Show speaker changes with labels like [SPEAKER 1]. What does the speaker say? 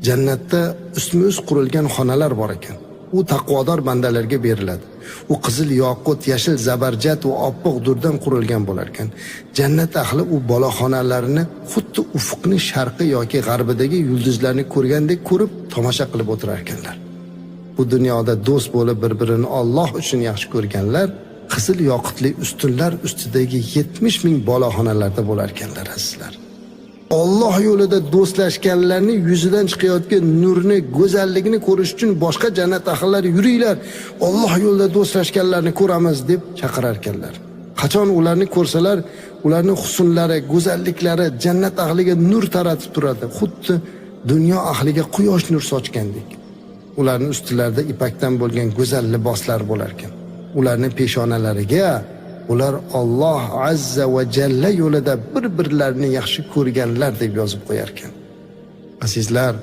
[SPEAKER 1] Jannatda ustma-ust qurilgan xonalar bor ekan. U taqvodor bandalarga beriladi. U qizil yoqut, yashil zabarjat va oppoq durdan qurilgan bo'lar ekan. Jannat ahli u boloxonalarni xuddi ufqning sharqi yoki g'arbidagi yulduzlarni ko'rgandek ko'rib tomosha qilib o'tirar ekanlar. Bu dunyoda do'st bo'lib bir-birini Alloh uchun yaxshi ko'rganlar qizil yoqutli ustunlar ustidagi 70 ming boloxonalarda bo'lar ekanlar, azizlar. Alloh yo'lida do'stlashganlarning yuzidan chiqayotgan nurni, go'zalligini ko'rish uchun boshqa jannat ahllari yuringlar, Alloh yo'lida do'stlashganlarni ko'ramiz deb chaqirar ekanlar. Qachon ularni ko'rsalar, ularning husnlari, go'zalliklari jannat ahliga nur taratib turadi. Xuddi dunyo ahliga quyosh nur sochgandek. Ularning ustilarida ipakdan bo'lgan go'zal liboslar bo'lar ekan. Ularning peshonalariga ular Alloh azza va jalla yo'lida bir-birlarini yaxshi ko'rganlar deb yozib qo'yar ekan. Azizlar,